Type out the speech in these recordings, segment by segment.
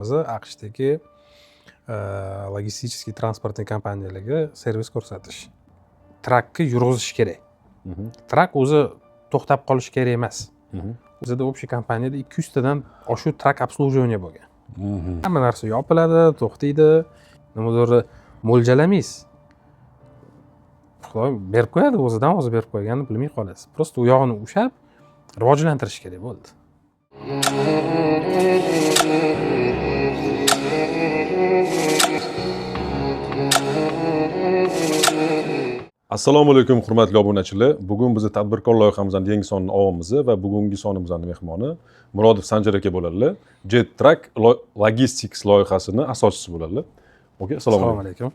AQShdagi логистический транспортный kompaniyalarga servis ko'rsatish. Truckni yurg'izish kerak. Truck o'zi to'xtab qolishi kerak emas. Bizada общий kompaniyada 200 tadan oshiq truck обслуживание bo'lgan. Hamma narsa yopiladi, to'xtaydi. Nimadir mo'ljallamaysiz. Xudo berib qo'yadi, o'zidan o'zi berib qo'yganini bilmay qolasiz. Просто u yog'ini ushlab rivojlantirish kerak, bo'ldi. Assalomu alaykum, hurmatli obunachilar. Bugun bizni tadbirkor loyihamizning yangi sonini olyapmiz va bugungi sonimizning mehmoni Murodov Sanjar aka bo'ladilar. Jet Truck Logistics loyihasini asoschisi bo'ladilar. Aka, assalomu Assalomu alaykum. alaykum.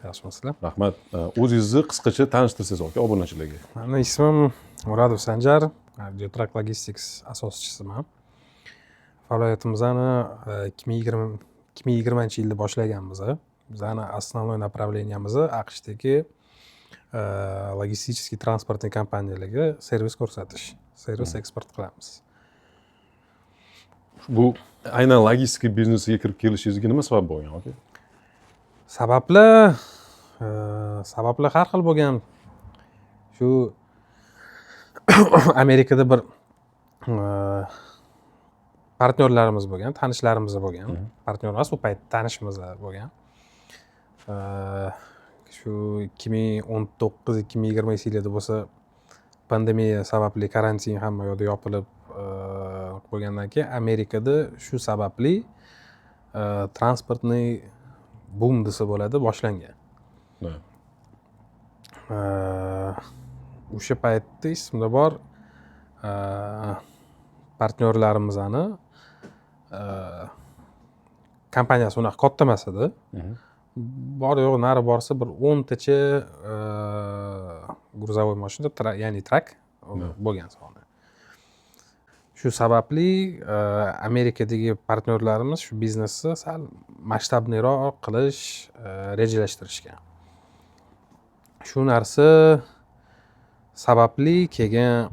Yaxshimisizlar? Rahmat. O'zingizni qisqacha tanishtirsangiz, aka, obunachilarga. Mani ismim Murodov Sanjar, Jet Truck Logistics asoschisiman. Faoliyatimizni 2020-yilda boshlaganmiz. Bizani основной направления miz AQShdagi логистический транспортный kompaniyalarga servis ko'rsatish. Servis eksport qilamiz. Bu aynan logistika biznesiga kirib kelishingizga nima sabab bo'lgan, aka? Sabablar har xil bo'lgan. Shu Amerikada bir partnyorlarimiz bo'lgan, tanishlarimiz bo'lgan. Partnyor emas, u payt tanishimiz bo'lgan. Shu 2019, 2020 yillarda bo'lsa, pandemiya sababli karantin, hamma yoqda yopilib qo'ygandan keyin Amerikada shu sababli транспортный бум desa bo'ladi, boshlangan. O'sha paytda esimda bor, partnyorlarimizni kompaniyasi unaqa katta emas edi. Bor yo'g'i nari borsa bir 10 tacha грузовой mashina, ya'ni truck bo'lgan soni. Shu sababli Amerikadagi partnyorlarimiz shu biznesni sal масштабный roq qilish rejalashtirishgan. Shu narsa sababli keyin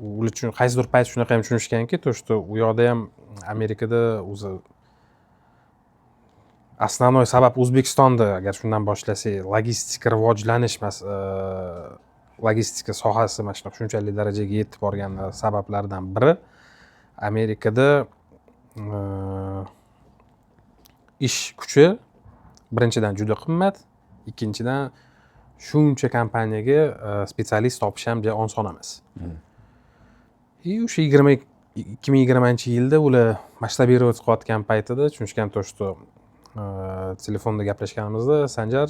ular uchun qaysidir payt shunaqa ham tushunishganki, то что u yoqda ham, Amerikada o'zi основной sabab, O'zbekistonda agar shundan boshlasak, logistika rivojlanish, logistika sohasi mana shunaqa shunchalik darajaga yetib borgani sabablaridan biri Amerikada ish kuchi birinchidan juda qimmat, ikkinchidan shuncha kompaniyaga специалист topish ham juda oson emas. И o'sha 2020-yilda ular масштабировать qilayotgan paytida tushunishgan, то что telefonda gaplashganimizda, "Sanjar,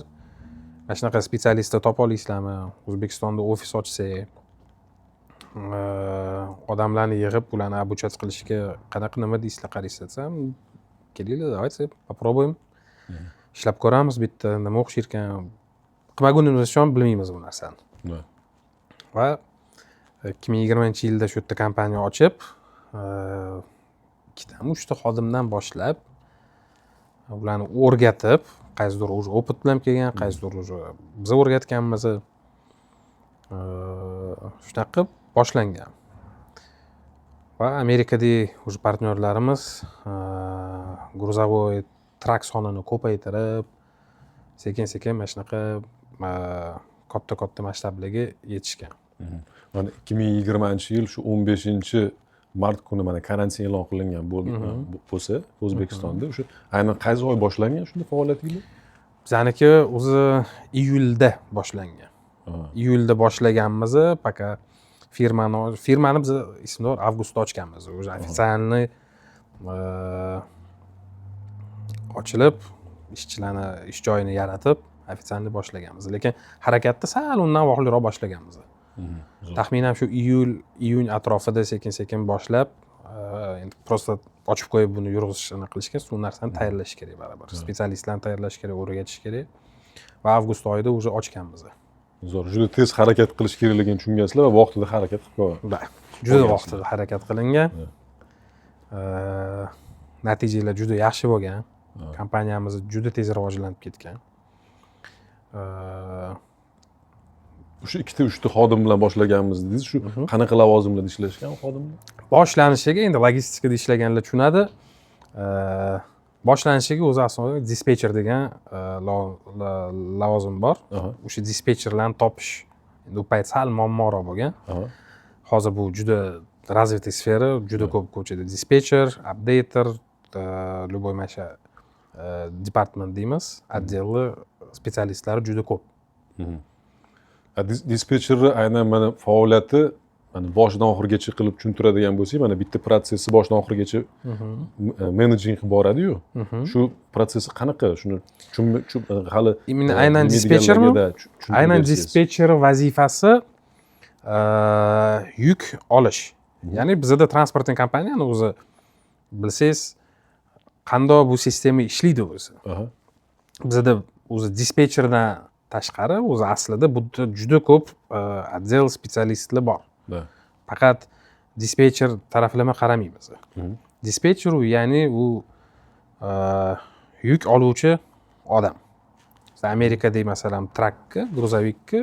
mana shunaqa специалист lar topa olasizlarmi? O'zbekistonda ofis ochsak, odamlarni yig'ib, ularni обучать qilishga qanaqa, nima deysizlar, qaraysizlar?" desam, "Kelinglar, давайте попробуем, ishlab ko'ramiz bitta, nima o'xshayarkan, qilmagunimizcha ham bilmaymiz bu narsani." Va 2020-yilda shu yerda kompaniya ochib, ikkitami, uchta xodimdan boshlab, ularni o'rgatib, qaysidir уже опыт bilan kelgan, qaysidir уже biz o'rgatganmiz, shunaqa qilib boshlangan. Va Amerikadagi уже partnyorlarimiz грузовой truck sonini ko'paytirib, sekin sekin mana shunaqa katta katta masshtablarga yetishgan. Mana 2020-yil shu 15-mart kuni mana karantin e'lon qilingan bo'lsa O'zbekistonda, o'sha aynan qaysi oy boshlangan shunda faoliyatingiz? Bizaniki o'zi iyulda boshlangan. Iyulda boshlaganmiz. Пока firmani biz, esimda bor, avgustda ochganmiz. Уже официальный ochilib, ishchilarni ish joyini yaratib, официальный boshlaganmiz, lekin harakatni sal undan vaqtliroq boshlaganmiz. Taxminan shu iyul, iyun atrofida sekin sekin boshlab, endi просто ochib qo'yib buni yurg'izishni qilishga, u narsani tayyorlash kerak baribir, специалист larni tayyorlash kerak, o'rgatish kerak va avgust oyida уже ochganmiz. Zo'r, juda tez harakat qilish kerakligini tushungansizlar va vaqtida harakat qilib qo'ygan. Да, juda Olgansizlar. vaqtida harakat qilingan. Natijalar juda yaxshi bo'lgan, kompaniyamiz juda tez rivojlanib ketgan. O'sha ikkita, uchta xodim bilan boshlaganmiz dedingiz, shu qanaqa lavozimlarda ishlashgan xodimlar? Boshlanishiga endi logistikada ishlaganlar tushunadi. Boshlanishiga o'zi asosan dispetcher degan lavozim bor. O'sha dispetcherlarni topish endi u payt sal muammoroq bo'lgan. Hozir bu juda развитый sfera, juda ko'p ko'chada dispetcher, updater, любой mana shu department deymiz, отдел ni специалист lari juda ko'p. A dispetcherni aynan mana faoliyati, mana boshidan oxirigacha qilib tushuntiradigan bo'lsak, mana bitta protsessi boshidan oxirigacha managing qilib boradiyu, shu protsessi qanaqa, shuni hali Именно aynan dispetchermi? bilmaydiganlarga-da tushuntirib Aynan bersangiz. dispetcher vazifasi yuk olish. Ya'ni bizada транспортный kompaniyani o'zi bilsangiz, qandoq bu sistema ishlaydi o'zi. Bizada o'zi dispetcherdan tashqari, o'zi aslida bu yerda juda ko'p отдел специалист lar bor. Faqat dispetcher taraflama qaramaymiz. Dispetcher u, ya'ni u yuk oluvchi odam. Masalan, Amerikadagi, masalan, truckka, грузовик ka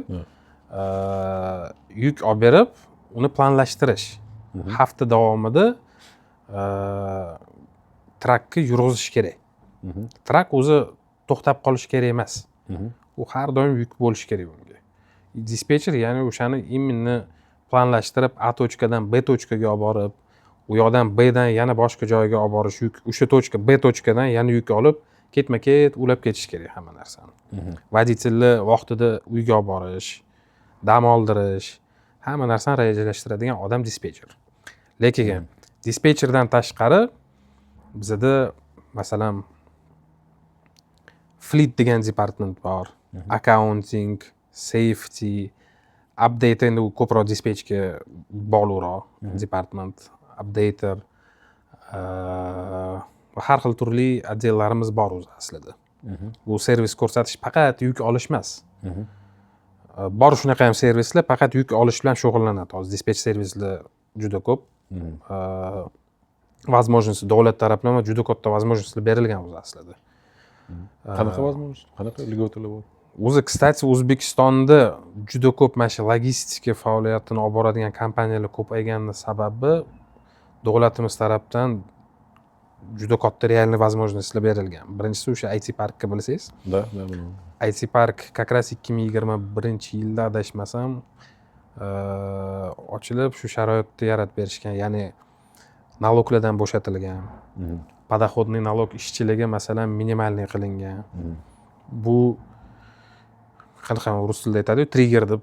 yuk olib berib, uni planlashtirish. Hafta davomida truckni yurg'izish kerak. Truck o'zi to'xtab qolishi kerak emas. U har doim yuk bo'lishi kerak unga. Dispetcher, ya'ni o'shani именно planlashtirib, A точка dan B точка ga olib borib, u yoqdan B dan yana boshqa joyga olib borish, yuk o'sha точка B точка dan yana yuk olib, ketma ket ulab ketish kerak hamma narsani. Водитель ni vaqtida uyga olib borish, dam oldirish, hamma narsani rejalashtiradigan odam dispetcher. Lekin dispetcherdan tashqari bizada, masalan, fleet degan department bor, accounting, safety, update, endi u ko'proq dispatchga bog'liqroq department, updater va har xil turli отдел larimiz bor o'zi aslida. Bu servis ko'rsatish faqat yuk olish emas. Bor shunaqa ham servislar, faqat yuk olish bilan shug'ullanadi. Hozir dispatch servislar juda ko'p. Возможности davlat taraflama juda katta возможность lar berilgan o'zi aslida. Qanaqa возможность, qanaqa льгота lar bor? O'zi, кстати, O'zbekistonda juda ko'p mana shu logistika faoliyatini olib boradigan kompaniyalar ko'payganini sababi davlatimiz tarafdan juda katta реальный возможность lar berilgan. Birinchisi o'sha IT parkni bilsangiz. Да, bilaman. IT park как раз 2021-yilda, adashmasam, ochilib, shu sharoitni yaratib berishgan, ya'ni налог lardan bo'shatilgan, подоходный налог ishchiligi, masalan, минимальный qilingan. Bu qanaqa, rus tilida aytadiyu, trigger deb,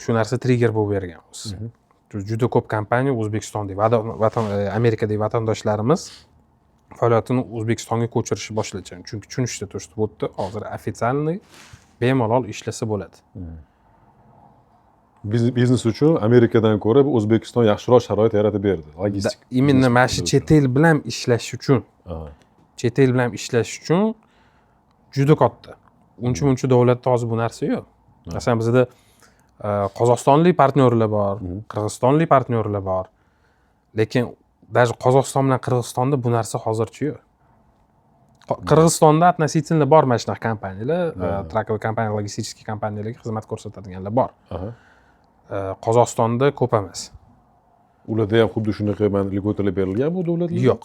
shu narsa trigger bo'lib bergan o'zi. Juda ko'p kompaniya O'zbekistondagi vatan, Amerikadagi vatandoshlarimiz faoliyatini O'zbekistonga ko'chirishni boshlashgan, chunki tushunishdi, то что bu yerda hozir официальный bemalol ishlasa bo'ladi. Biznes uchun Amerikadan ko'ra bu O'zbekiston yaxshiroq sharoit yaratib berdi logistik Именно biznes mana shu uchun. Chet el bilan ishlash uchun, chet el bilan ishlash uchun juda katta. Uncha muncha davlatda hozir bu narsa yo'q. Masalan, bizada qozog'istonlik partnyorlar bor, qirg'izistonlik partnyorlar bor, lekin даже Qozog'iston bilan Qirg'izistonda bu narsa hozircha yo'q. Qirg'izistonda относительно bor mana shunaqa kompaniyalar, траковый kompaniya, logistik kompaniyalarga xizmat ko'rsatadiganlar bor. Qozog'istonda ko'p emas. Ularda ham xuddi shunaqa mana льгота lar berilgan bu davlatlarda? Yo'q,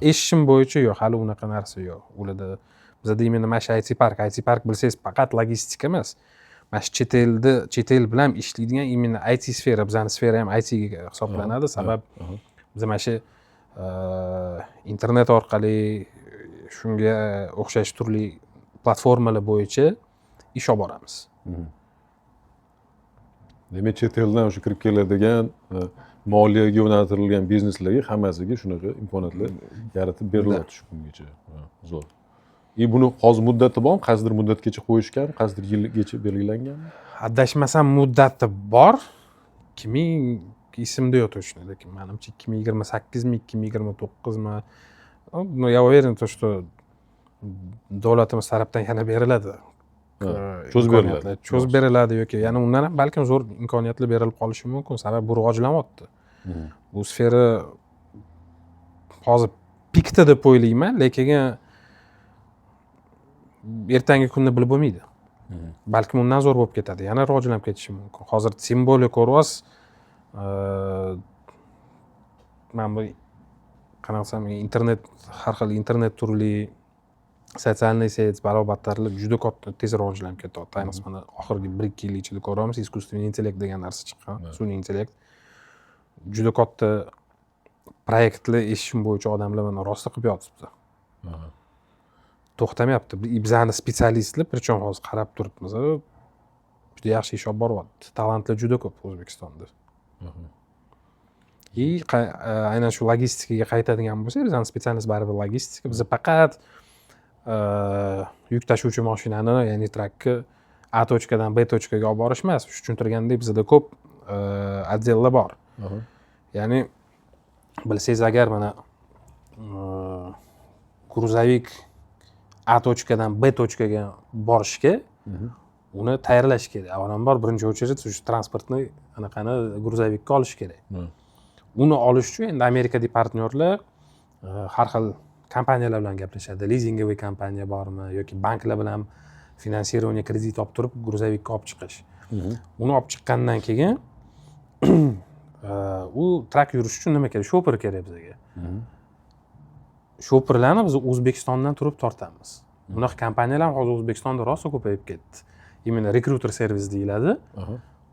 eshitishim bo'yicha yo'q, hali unaqa narsa yo'q ularda. Bizada именно mana shu IT park, IT park bilsangiz, faqat logistika emas, mana shu chet elda, chet el bilan ishlaydigan именно IT sfera. Bizani sfera ham IT ga hisoblanadi, sabab biz mana shu internet orqali, shunga o'xshash turli platformalar bo'yicha ish olib boramiz. Demak, chet eldan o'sha kirib keladigan moliyaga yo'naltirilgan bizneslarga hammasiga shunaqa imkoniyatlar yaratib berilyapti shu kungacha. Ha, zo'r. И buni hozir muddati bormi, qaysidir muddatgacha qo'yishgan, qaysidir yilgacha belgilanganmi? Adashmasam, muddati bor, 2000, esimda yo'q точно, lekin manimcha 2028mi, 2029mi. Ну, я уверен, то что davlatimiz tarafdan yana beriladi. Cho'zib beriladi. Imkoniyatlar cho'zib beriladi yoki yana undan ham balkim zo'r imkoniyatlar berilib qolishi mumkin, sababi bu rivojlanyapti. Bu sfera hozir pikda deb o'ylayman, lekin ertangi kunni bilib bo'lmaydi, balkim undan zo'r bo'lib ketadi, yana rivojlanib ketishi mumkin. Hozir тем более ko'ryapsiz, mana bu Qanaqa desam, internet, har xil internet, turli социальный сеть, balo battarlar juda katta, tez rivojlanib ketyapti. Ayniqsa mana oxirgi 1-2 yil ichida ko'ryapmiz, искусственный интеллект degan narsa chiqqan, sun'iy intellekt. Juda katta proyektlar eshishim bo'yicha odamlar mana rosa qilib yotibdi, to'xtamayapti. Bizani специалист lar, причем hozir qarab turibmiz, juda yaxshi ish olib boryapti, talantlar juda ko'p O'zbekistonda. И aynan shu logistikaga qaytadigan bo'lsak, bizani специальность baribir logistika. Biz faqat yuk tashuvchi mashinani, ya'ni truckni A точка dan B точка ga olib borish emas. Shu tushuntirgandek, bizada ko'p отдел lar bor. Ya'ni bilsangiz agar, mana грузовик A точка dan B точка ga borishga uni tayyorlash kerak. Avvalambor, birinchi очередь, shu транспортный anaqani, грузовик ka olish kerak. Uni olish uchun endi Amerikadagi партнёр lar har xil kompaniyalar bilan gaplashadi, лизинговый kompaniya bormi yoki banklar bilan финансирование, kredit olib turib, грузовик ka olib chiqish. Uni olib chiqqandan keyin u truck yurish uchun nima kerak? Shopir kerak bizga. Shopirlarni biz O'zbekistondan turib tortamiz. Bunaqa kompaniyalar ham hozir O'zbekistonda rosa ko'payib ketdi, именно рекрутер сервис deyiladi.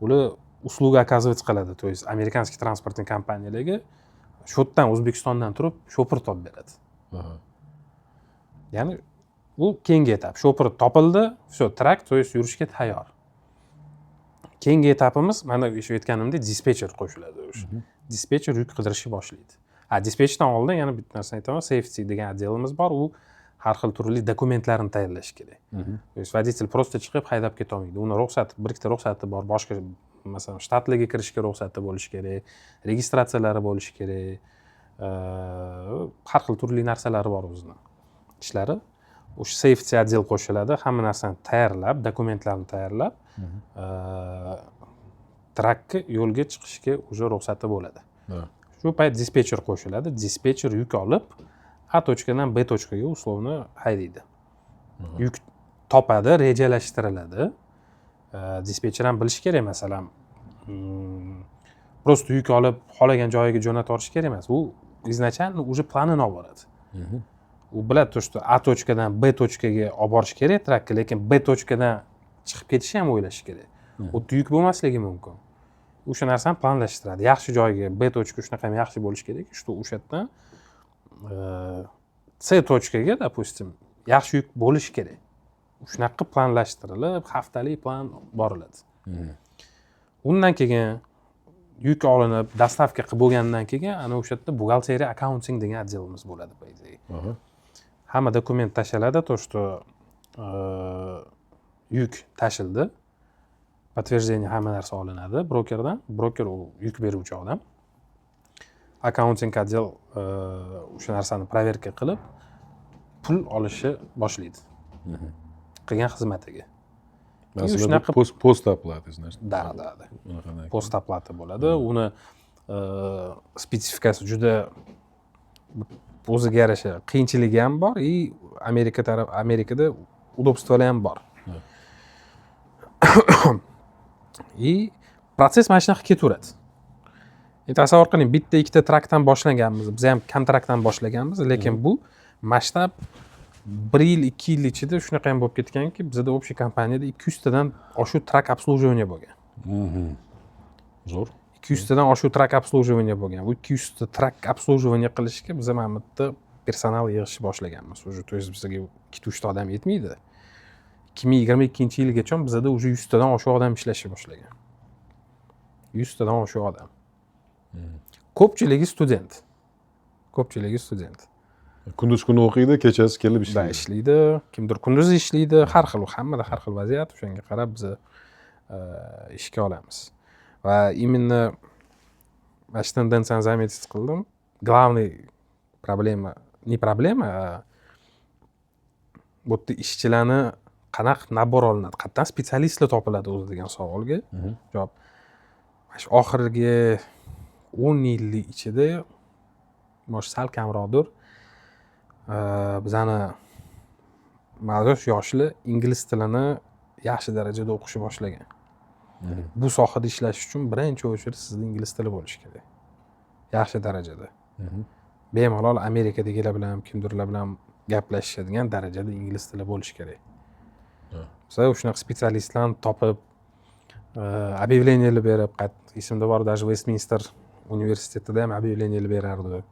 Ular услуга оказывать qiladi, то есть американский транспортный kompaniyalarga shu yerdan, O'zbekistondan turib shopir topib beradi. Ya'ni bu keyingi etap. Shopir topildi, все, truck, то есть yurishga tayyor. Keyingi etapimiz, mana shu aytganimdek, dispetcher qo'shiladi. O'sha dispetcher yuk qidirishni boshlaydi. A dispetcherdan oldin yana bitta narsani aytaman, safety degan отдел imiz bor, u har xil turli dokumentlarni tayyorlash kerak. То есть водитель просто chiqib haydab ketolmaydi, uni ruxsati, bir ikkita ruxsati bor, boshqa, masalan, shtatlarga kirishga ruxsati bo'lishi kerak, registratsiyalari bo'lishi kerak, har xil turli narsalari bor, o'zini ishlari. O'sha safety отдел qo'shiladi, hamma narsani tayyorlab, dokumentlarni tayyorlab, truckni yo'lga chiqishga уже ruxsati bo'ladi. Shu payt dispetcher qo'shiladi. Dispetcher yuk olib, A точка dan B точка ga условно haydaydi, yuk topadi, rejalashtiriladi. Dispetcher ham bilishi kerak, masalan, просто yuk olib, xohlagan joyiga jo'natib yuborish kerak emas. U изначально уже planini olib boradi. U biladi то, что A точка dan B точка ga olib borish kerak truckka, lekin B точка dan chiqib ketishni ham o'ylashi kerak, u yerda yuk bo'lmasligi mumkin. O'sha narsani planlashtiradi, yaxshi joyga, B точка shunaqa ham yaxshi bo'lishi kerak, что o'sha yerdan C точка ga, допустим, yaxshi yuk bo'lishi kerak. Shunaqa qilib planlashtirilib, haftalik plan boriladi. Undan keyin yuk olinib, доставка qilib bo'lgandan keyin, ana o'sha yerda buxgalteriya, accounting degan отдел imiz bo'ladi, по идее. Hamma dokument tashlanadi, то что yuk tashildi, подтверждение, hamma narsa olinadi brokerdan. Broker u yuk beruvchi odam. Accounting отдел o'sha narsani проверка qilib, pul olishni boshlaydi qilgan xizmatiga. Masalan, shunaqa. Пост оплаты, значит. Да. Unaqa. Пост оплата bo'ladi. Uni spesifikasi juda o'ziga yarasha, qiyinchiligi ham bor и Amerika taraf, Amerikada удобство lar ham bor. И protsess mana shunaqa ketaveradi. Endi tasavvur qiling, bitta ikkita truckdan boshlanganmiz, biz ham kam truckdan boshlaganmiz, lekin bu masshtab bir yil, 2 yil ichida shunaqa ham bo'lib ketganki, bizada общий kompaniyada 200 tadan oshiq truck обслуживание bo'lgan. Zo'r. 200 tadan oshiq truck обслуживание bo'lgan. Bu 200 ta truck обслуживание qilishga biza mana bu yerda personal yig'ishni boshlaganmiz уже, то есть bizga ikkita uchta odam yetmaydi. 2022-yilgacha bizada уже 100 tadan oshiq odam ishlashni boshlagan, 100 tadan oshiq odam. Ko'pchiligi student, ko'pchiligi student. Kunduz kuni o'qiydi, kechasi kelib Да. ishlaydi. Ishlaydi, kimdir kunduzi ishlaydi, har xil, hammada har xil vaziyat. O'shanga qarab biza ishga olamiz. Va именно mana shu tendensiyani заметить qildim. Главный problema, не problema, а bu yerda ishchilarni qanaqa qilib набор olinadi, qayerdan специалист lar topiladi o'zi degan savolga javob: mana shu oxirgi 10 yillik ichida, может, sal kamroqdir, bizani молодежь, yoshlar ingliz tilini yaxshi darajada o'qishni boshlagan. Bu sohada ishlash uchun birinchi очередь sizda ingliz tili bo'lishi kerak yaxshi darajada. Bemalol Amerikadagilar bilan, kimdirlar bilan gaplashishadigan darajada ingliz tili bo'lishi kerak. Biz shunaqa специалист larni topib, объявления lar berib, esimda bor, даже Vestminster universitetida ham объявления lar berardi.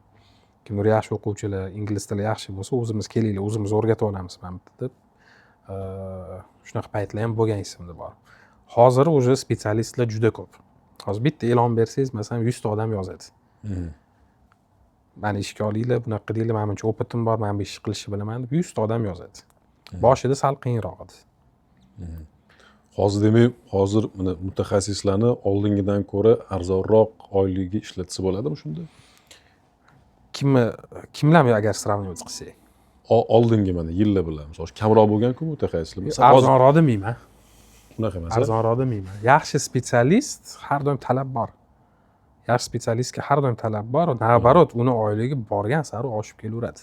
Kimdir yaxshi o'quvchilar, ingliz tili yaxshi bo'lsa, o'zimiz kelinglar, o'zimiz o'rgatib olamiz mana bu yerda deb, shunaqa paytlar ham bo'lgan, esimda bor. Hozir уже специалист lar juda ko'p. Hozir bitta e'lon bersangiz, masalan, 100 ta odam yozadi: "Mani ishga olinglar, bunaqa qilinglar, mana buncha опыт im bor, mana bu ishni qilishni bilaman", deb 100 ta odam yozadi. Boshida sal qiyinroq edi. Hozir, demak, hozir mana mutaxassislarni oldingidan ko'ra arzonroq oylikka ishlatsa bo'ladimi shunda? Kimni, kimlarni agar сравнивать qilsak? Oldingi mana yillar bilan, misol uchun, kamroq bo'lganku mutaxassislar. Masalan, hozir Arzonroq demayman. Unaqa emas, a? Arzonroq demayman. Yaxshi специалист har doim talab bor. Yaxshi специалист ga har doim talab bor, наоборот, uni oyligi borgan sari oshib kelaveradi.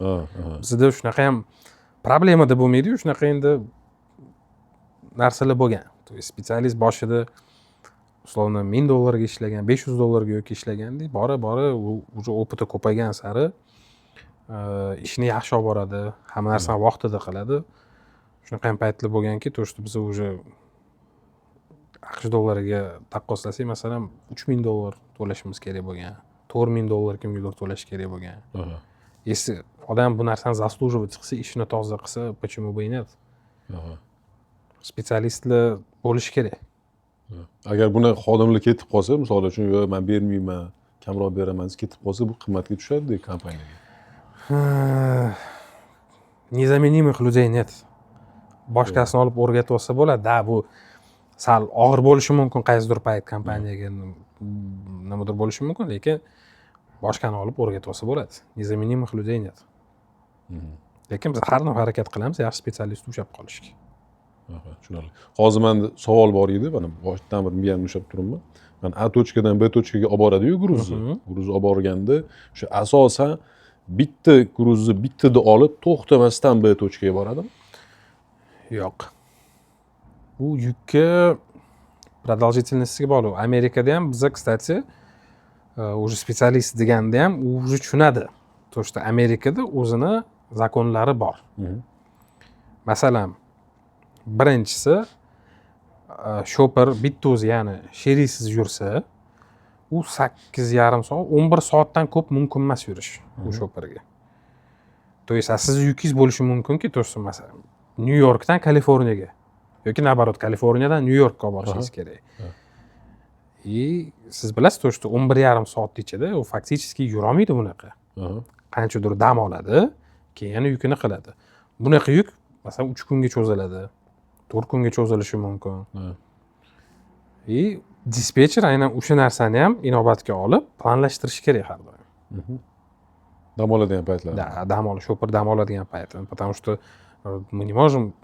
Ha, ha. Bizda shunaqa ham problema deb bo'lmaydiyu, shunaqa endi narsalar bo'lgan. То есть специалист boshida условно 1000 dollarga ishlagan, 500 dollarga yoki ishlaganda, bora bora u уже опыт i ko'paygan sari ishini yaxshi olib boradi, hamma narsani vaqtida qiladi. Shunaqa ham paytlar bo'lganki, то что biz уже AQSh dollariga taqqoslasak, masalan, 3000 dollar to'lashimiz kerak bo'lgan, 4000 dollar kimgadir to'lash kerak bo'lgan. Если odam bu narsani заслуживать qilsa, ishini toza qilsa, почему бы и нет? Специалист lar bo'lishi kerak. Agar bunaqa xodimlar ketib qolsa, misol uchun, "Yo'q, man bermayman, kamroq beraman" desa, ketib qolsa, bu qimmatga tushadida kompaniyaga. Незаменимых людей нет. Boshqasini olib o'rgatib olsa bo'ladi, да. Bu sal og'ir bo'lishi mumkin qaysidir payt kompaniyaga, nimadir bo'lishi mumkin, lekin boshqani olib o'rgatib olsa bo'ladi. Незаменимых людей нет, lekin biz har doim harakat qilamiz yaxshi специалист ushlab qolishga. Aha, tushunarli. Hozir manda savol bor edi, mana boshidan bir miyamni ushlab turibman. Mana A точка dan B точка ga olib boradiyu груз ni. Груз olib borganda o'sha asosan bitta груз ni bittada olib, to'xtamasdan B точка ga boradimi? Yo'q, bu yukka продолжительность iga bog'liq. Amerikada ham biza, кстати, уже специалист deganda ham u уже tushunadi, то что Amerikada o'zini закон lari bor. Masalan, birinchisi, shofer bitta o'zi, ya'ni sheriksiz yursa, u 8,5 soat, 11 soatdan ko'p mumkin emas yurish u shoferga. То есть sizni yukingiz bo'lishi mumkinki, то есть masalan, Nyu Yorkdan Kaliforniyaga yoki наоборот, Kaliforniyadan Nyu Yorkka olib borishingiz kerak. И siz bilasiz, то что 11,5 soat ichida u фактически yurolmaydi bunaqa. Qanchadir dam oladi, keyin yana yukini qiladi. Bunaqa yuk, masalan, 3 kunga cho'ziladi, 4 kunga cho'zilishi mumkin. И dispetcher aynan o'sha narsani ham inobatga olib planlashtirishi kerak har doim. Dam oladigan paytlar. Да, dam olish, shofer dam oladigan payti, потому что мы не можем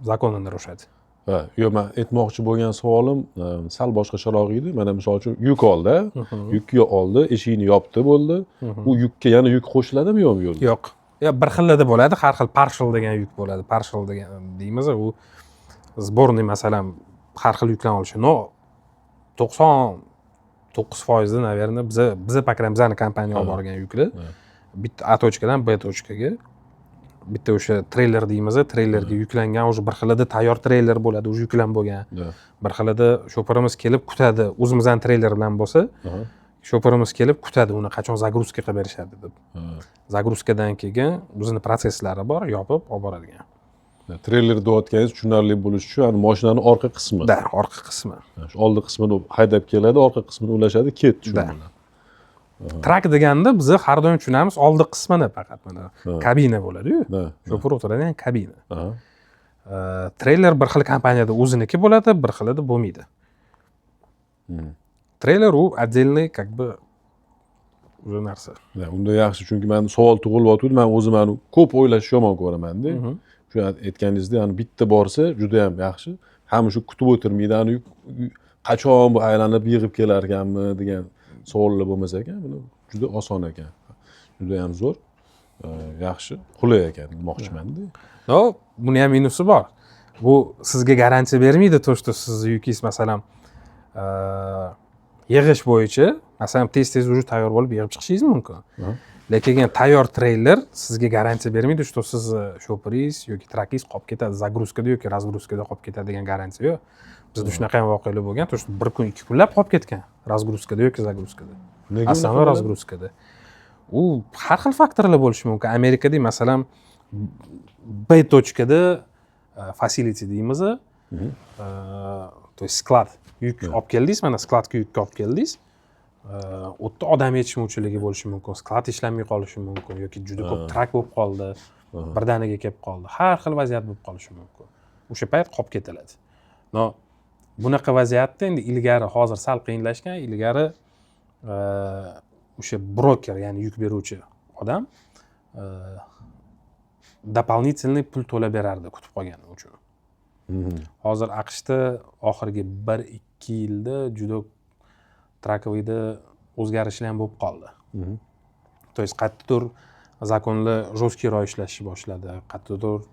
законы нарушать. Ha, yo'q, man aytmoqchi bo'lgan savolim sal boshqacharoq edi. Mana, misol uchun, yuk oldi, yukni oldi, eshigini yopdi, bo'ldi. U yukka yana yuk qo'shiladimi, yo'qmi yo'lda? Yo'q, yo bir xillarda bo'ladi, har xil partial degan yuk bo'ladi. Partial degan deymiz, u сборный, masalan, har xil yuklarni olishi. Но 99%da, наверное, biza, по крайней, bizani kompaniya olib borgan yuklar bitta A точка dan B точка ga bitta o'sha treyler deymiz, treylerga yuklangan, уже bir xilida tayyor treyler bo'ladi, уже yuklanib bo'lgan. Bir xilida shoferimiz kelib kutadi, o'zimizni treyler bilan bo'lsa, shoferimiz kelib kutadi uni, qachon загрузка qilib berishadi deb. Загрузка dan keyin o'zini protsesslari bor, yopib olib boradigan. Treyler deyotganingiz, tushunarli bo'lishi uchun, yani mashinani orqa qismi. Да, orqa qismi. Ha, shu oldi qismini haydab keladi, orqa qismini ulashadi, ketdi shu Да. bilan. Truck deganda biza har doim tushunamiz oldi qismini faqat, mana kabina bo'ladiyu, shofer o'tiradigan kabina. Treyler bir xil kompaniyada o'ziniki bo'ladi, bir xilida bo'lmaydi. Treyler u отдельный как бы уже narsa. Да, unda yaxshi, chunki mani savol tug'ilyotgandi. Man o'zim ani ko'p o'ylashni yomon ko'ramanda. Shu aytganingizdek, ani bitta borsa juda yam yaxshi, hamma shu kutib o'tirmaydi, ani qachon bu aylanib yig'ib kelar ekanmi degan savollar bo'lmasa ekan. Buni juda oson ekan, juda yam zo'r, yaxshi, qulay ekan demoqchimanda. Но buni ham minusi bor. Bu sizga garantiya bermaydi, то что sizni yukingiz, masalan, yig'ish bo'yicha, masalan, tez tez уже tayyor bo'lib yig'ib chiqishingiz mumkin. Lekin tayyor treyler sizga garantiya bermaydi, что sizni sho'piringiz yoki trakingiz qolib ketadi, загрузка da yoki разгрузка da qolib ketadi degan garantiya yo'q. Bizda shunaqa ham voqealar bo'lgan, то что bir kun, 2 kunlab qolib ketgan разгрузка da yoki загрузка da. Nega unaqa Основной bo'ladi? Разгрузка da. U har xil faktorlar bo'lishi mumkin. Amerikada, masalan, B точка da facility deymiz, то есть склад, yuk olib keldingiz, mana склад ga yukka olib keldingiz, u yerda odam yetishmovchiligi bo'lishi mumkin, склад ishlamay qolishi mumkin yoki juda ko'p trak bo'lib qoldi, birdaniga kelib qoldi, har xil vaziyat bo'lib qolishi mumkin, o'sha payt qolib ketiladi. Но bunaqa vaziyatda endi ilgari, hozir sal qiyinlashgan, ilgari o'sha broker, ya'ni yuk beruvchi odam дополнительный pul to'lab berardi kutib qolgani uchun. Hozir AQShda oxirgi 1-2 yilda juda траковый da o'zgarishlar ham bo'lib qoldi. То есть qayerdadir закон lar жесткий roq ishlashni boshladi, qayerdadir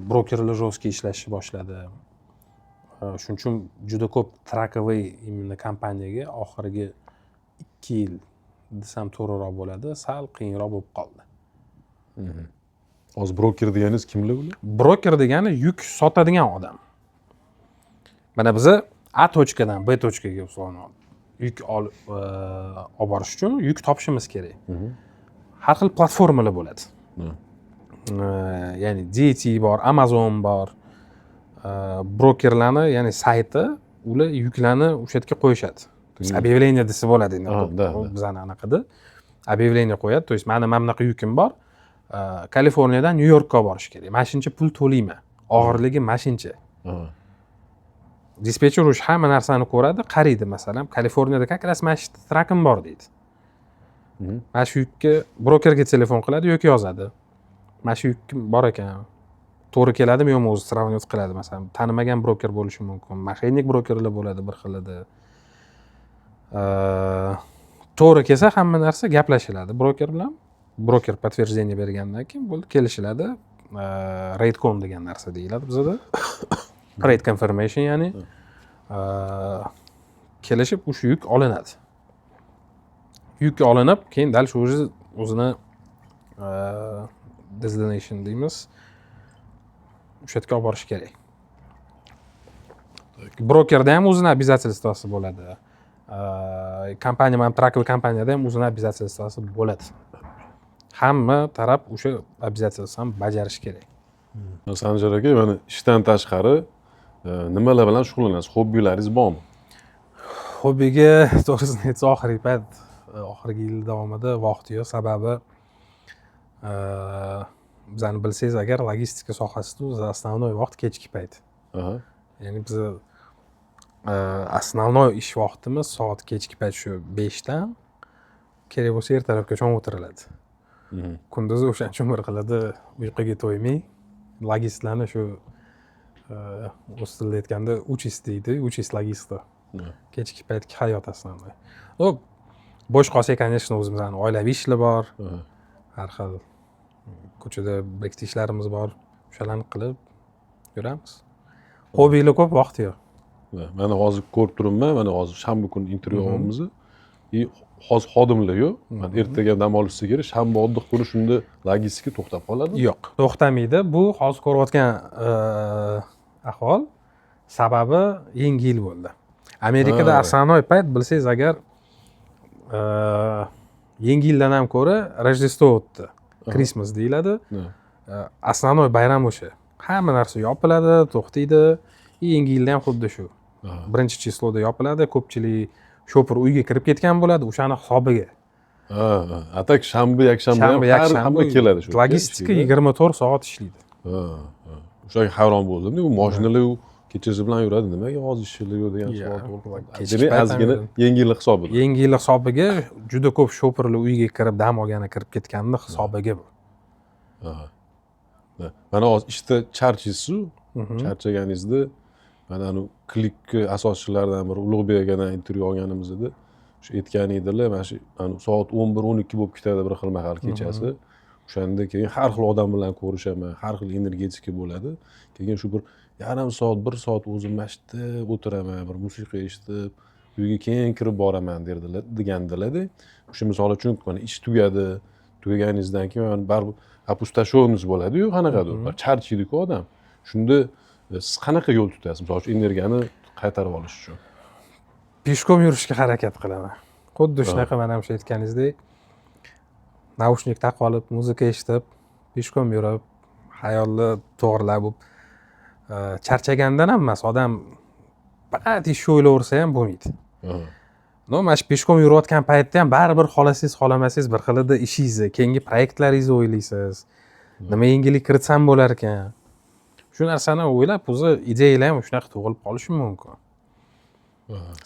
brokerlar жесткий ishlashni boshladi. Shuning uchun juda ko'p траковый именно kompaniyaga oxirgi 2 yil desam to'g'riroq bo'ladi, sal qiyinroq bo'lib qoldi. Hozir broker deganingiz kimlar ular? Broker degani yuk sotadigan odam. Mana biza A точка dan B точка ga, условно, yuk olib olib borish uchun yuk topishimiz kerak. Har xil platformalar bo'ladi. Ya'ni DT bor, Amazon bor. Brokerlarni, ya'ni sayti, ular yuklarni o'sha yerga qo'yishadi, то есть объявление desa bo'ladi endi. Ha, да, да. Bizani anaqada объявление qo'yadi, то есть mani mana bunaqa yukim bor, Kaliforniyadan Nyu Yorkka olib borish kerak, mana shuncha pul to'layman, og'irligi mana shuncha. Dispetcher o'sha hamma narsani ko'radi, qaraydi, masalan, Kaliforniyada как раз mana shu trakim bor deydi. Mana shu yukka brokerga telefon qiladi yoki yozadi, mana shu yuk bor ekan, to'g'ri keladimi, yo'qmi, o'zi сравнивать qiladi. Masalan, tanimagan broker bo'lishi mumkin, мошенник brokerlar bo'ladi bir xilida. To'g'ri kelsa hamma narsa, gaplashiladi broker bilan, broker подтверждение bergandan keyin bo'ldi, kelishiladi. Rate con degan narsa deyiladi bizada, rate confirmation, ya'ni kelishib o'sha yuk olinadi. Yuk olinib, keyin дальше уже o'zini destination deymiz, o'sha yerga olib borish kerak. Brokerda ham o'zini обязательство si bo'ladi, kompaniya, mana траковый kompaniyada ham o'zini обязательство si bo'ladi. Hamma taraf o'sha обязательство ni bajarishi kerak. Sanjar aka, mana ishdan tashqari nimalar bilan shug'ullanasiz? Hobbilaringiz bormi? Hobbiga, to'g'risini aytsa, oxirgi payt, oxirgi yil davomida vaqt yo'q. Sababi bizani bilsangiz agar, logistika sohasida o'zi основной vaqt kechki payt. Ya'ni biza основной ish vaqtimiz soat kechki payt, shu 5dan kerak bo'lsa ertalabgacha o'tiriladi. Kunduzi o'shaning uchun bir xilada uyquga to'ymay, logistlarni shu o'z tilida aytganda участь deydi, участь логиста, kechki paytgi hayot основной. Ну, bo'sh qolsak, конечно, o'zimizni oilaviy ishlar bor, har xil ko'chada bir ikkita ishlarimiz bor, o'shalarni qilib yuramiz. Hobbilar ko'p, vaqt yo'q. Mana hozir ko'rib turibman, mana hozir shanba kuni intervyu olyapmiz и hozir xodimlar yo'q. Mana ertaga dam olishsa kerak, shanba отдых kuni, shunda logistika to'xtab qoladimi? Yo'q, to'xtamaydi. Bu hozir ko'rayotgan ahvol, sababi Yangi yil bo'ldi Amerikada. Основной payt, bilsangiz agar, Yangi yildan ham ko'ra Рождество o'tdi, Christmas deyiladi. Основной bayram o'sha, hamma narsa yopiladi, to'xtaydi. И Yangi yilda ham xuddi shu, birinchi число da yopiladi, ko'pchilik shopir uyga kirib ketgan bo'ladi, o'shani hisobiga. Ha. А так shanba, yakshanba ham Shanba, har hamma yakshanba keladi shu yerga, logistika ishlaydi. 24 soat ishlaydi. Ha. O'shaga hayron bo'ldim. U mashinalar u kechasi bilan yuradi, nimaga hozir ishlar yo'q degan Ya, savol tug'ilib qoldi. Kechki Demak, payt ham ozgina yuradi. Yangi yil hisobida. Yangi yil hisobiga juda ko'p shopirlar uyga kirib dam olgani kirib ketganini hisobiga bu. Ha. Ha. Mana hozir ishda charchaysizu, charchaganingizda, mana anavi Klikni asoschilaridan biri Ulug'bek akadan intervyu olganimizda shu aytgan edilar, mana shu anavi soat 11-12 bo'lib ketadi bir xil mahal kechasi. O'shanda keyin har xil odam bilan ko'rishaman, har xil energetika bo'ladi. Keyin shu bir yarim soat, bir soat o'zim mana shu yerda o'tiraman, bir musiqa eshitib, Uyga keyin kirib boraman derdilar, degandilarda. O'sha, misol uchun, mana ish tugadi, tugaganingizdan keyin mana baribir опустошенность bo'ladiyu, qanaqadir charchaydiku odam. Shunda siz qanaqa yo'l tutasiz, misol uchun, energiyani qaytarib olish uchun? Пешком yurishga harakat qilaman. Xuddi shunaqa, mana o'sha aytganingizdek, наушник taqib olib, muzika eshitib, пешком yurib, xayolni to'g'irlab, bu charchagandan ham emas, odam faqat ishni o'ylayversa ham bo'lmaydi. Но mana shu пешком yurayotgan paytda ham baribir xohlasangiz, xohlamasangiz bir xilida ishingizni, keyingi proyektlaringizni o'ylaysiz, nima yangilik kiritsam bo'lar ekan, shu narsani o'ylab, o'zi ideyalar ham shunaqa tug'ilib qolishi mumkin.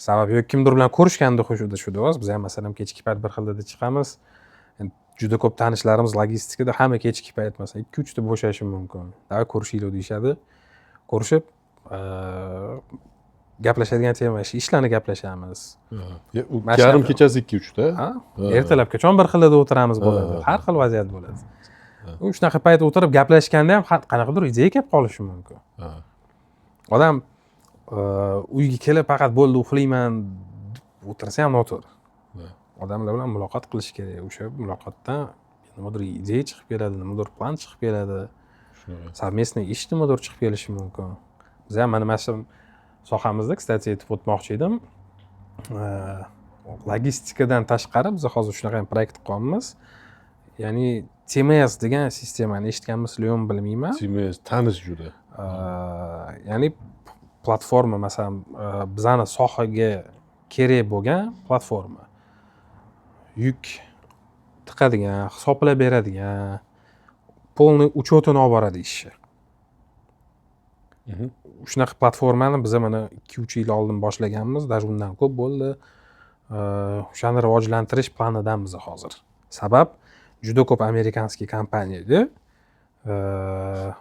Sabab yoki kimdir bilan ko'rishganda xuddi shu. Biz ham, masalan, kechki payt bir xilda chiqamiz. Endi juda ko'p tanishlarimiz logistikada, hamma kechki payt, masalan, 2-3da bo'shashi mumkin, "Давай ko'rishaylik", deyishadi. Ko'rishib, gaplashadigan tema shu ishlarni gaplashamiz. U Mana shunaqa. yarim kechasi 2-3da? Ha, ertalabgacha bir xilda o'tiramiz, bo'ladi, har xil vaziyat bo'ladi. U shunaqa payt o'tirib gaplashganda ham qanaqadir ideya kelib qolishi mumkin. Odam uyga kelib faqat "Bo'ldi, uxlayman" deb o'tirsa ham noto'g'ri. Odamlar bilan muloqot qilish kerak. O'sha muloqotdan nimadir ideya chiqib keladi, nimadir plan chiqib keladi, Shunaqa. совместный ish nimadir chiqib kelishi mumkin. Biz ham mana shu sohamizda, кстати, aytib o'tmoqchi edim, logistikadan tashqari biz hozir shunaqa ham proyekt qilyapmiz, ya'ni TMS degan sistemani eshitganmisizlar, yo'qmi, bilmayman. TMS tanish juda. Ya'ni platforma, masalan, bizani sohaga kerak bo'lgan platforma, yuk tiqadigan, hisoblab beradigan, полный учет ini olib boradi ishni. Shunaqa platformani biza mana 2-3 yil oldin boshlaganmiz, даже undan ko'p bo'ldi. O'shani rivojlantirish planidamiz hozir. Sabab juda ko'p американский kompaniyada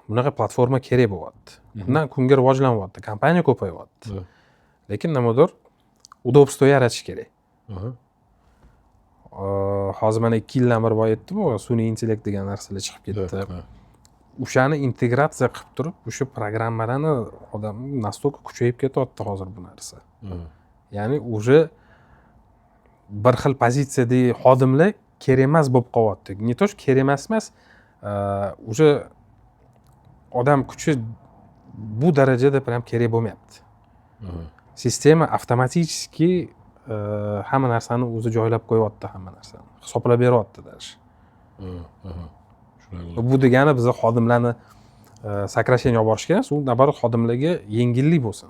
bunaqa platforma kerak bo'lyapti. Kundan kunga rivojlanyapti, kompaniya ko'payyapti, lekin nimadir удобство yaratish kerak. Hozir mana 2 yildan beri, boya aytdimu, sun'iy intellekt degan narsalar chiqib ketdi. O'shani integratsiya qilib turib, o'sha programmalarni odam настолько kuchayib ketyapti hozir bu narsa, ya'ni уже bir xil pozitsiyadagi xodimlar kerak emas bo'lib qolyapti. Не то что kerak emas emas, уже odam kuchi bu darajada прям kerak bo'lmayapti. Sistema avtomatически hamma narsani o'zi joylab qo'yyapti, hamma narsani hisoblab beryapti даже. Shunaqa bo'ladi. Bu degani biza xodimlarni сокращение olib borish kerak emas, u наоборот xodimlarga yengillik bo'lsin,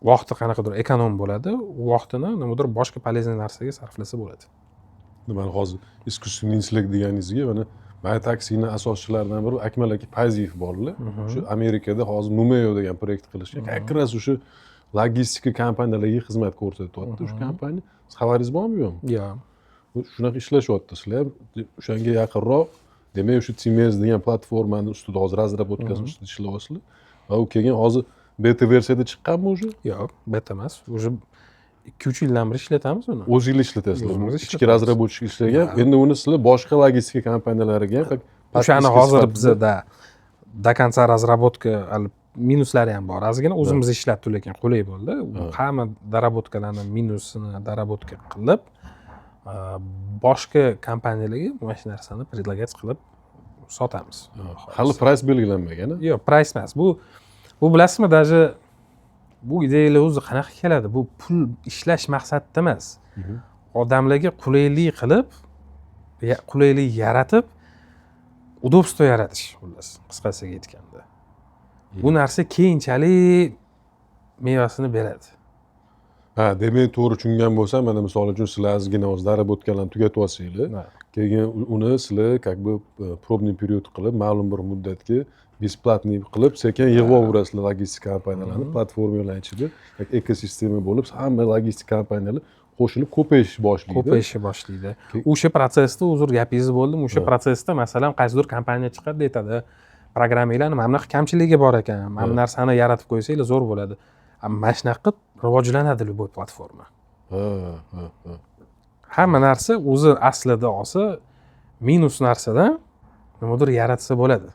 vaqti qanaqadir эконом bo'ladi, u vaqtini nimadir boshqa полезный narsaga sarflasa bo'ladi. Mana hozir искусственный intellekt deganingizga, mana My Taxini asoschilaridan biri Akmal aka Payziyev borlar. Shu Amerikada hozir Numeo degan proyekt qilishgan, как раз o'sha logistika kompaniyalariga xizmat ko'rsatyapti o'sha kompaniya. Siz xabaringiz bormi, yo'qmi? Yo'q. Shunaqa ishlashyapti. Sizlar ham o'shanga yaqinroq, demak, o'sha TMS degan platformani ustida hozir разработка si ustida ishlayapsizlar va u keyin hozir beta versiyada chiqqanmi уже? Yo'q, beta emas, уже 2-3 yildan beri ishlatamiz uni. O'zinglar ishlatasizlar? O'zimiz Ichki ishlatamiz. разработчик ishlagan. Endi uni sizlar boshqa logistika kompaniyalariga ham как O'shani подписка hozir sifatida- bizada до конца разработка, hali minuslari ham bor ozgina. O'zimiz ishlatdik, lekin qulay bo'ldi. Hamma доработка larni, minusini доработка qilib, boshqa kompaniyalarga mana shu narsani предлагать qilib sotamiz. Hali прайс belgilanmagan, a? Yo'q, прайс emas bu. Bilasizmi, даже bu ideyalar o'zi qanaqa keladi? Bu pul ishlash maqsadida emas, odamlarga qulaylik qilib, qulaylik yaratib, удобство yaratish, xullas, qisqasiga aytganda. Bu narsa keyinchalik mevasini beradi. Ha, demak, to'g'ri tushungan bo'lsam, mana misol uchun, sizlar ozgina hozir доработка larni tugatib olsanglar, keyin uni sizlar как бы пробный период qilib, ma'lum bir muddatga бесплатный qilib, sekin yig'ib olaverasizlar logistika kompaniyalarni platformalar ichida, как ekosistema bo'lib, hamma logistik kompaniyalar qo'shilib, ko'payish boshlaydi. Ko'payishni boshlaydi. O'sha protsessda, uzr, gapingizni bo'ldim, o'sha protsessda, masalan, qaysidir kompaniya chiqadi, aytadi: "Programmanglarni mana bunaqa kamchiligi bor ekan, mana bu narsani yaratib qo'ysanglar, zo'r bo'ladi". Mana shunaqa qilib rivojlanadi любой platforma. Ha ha ha Hamma narsa o'zi aslida olsa, minus narsadan nimadir yaratsa bo'ladi.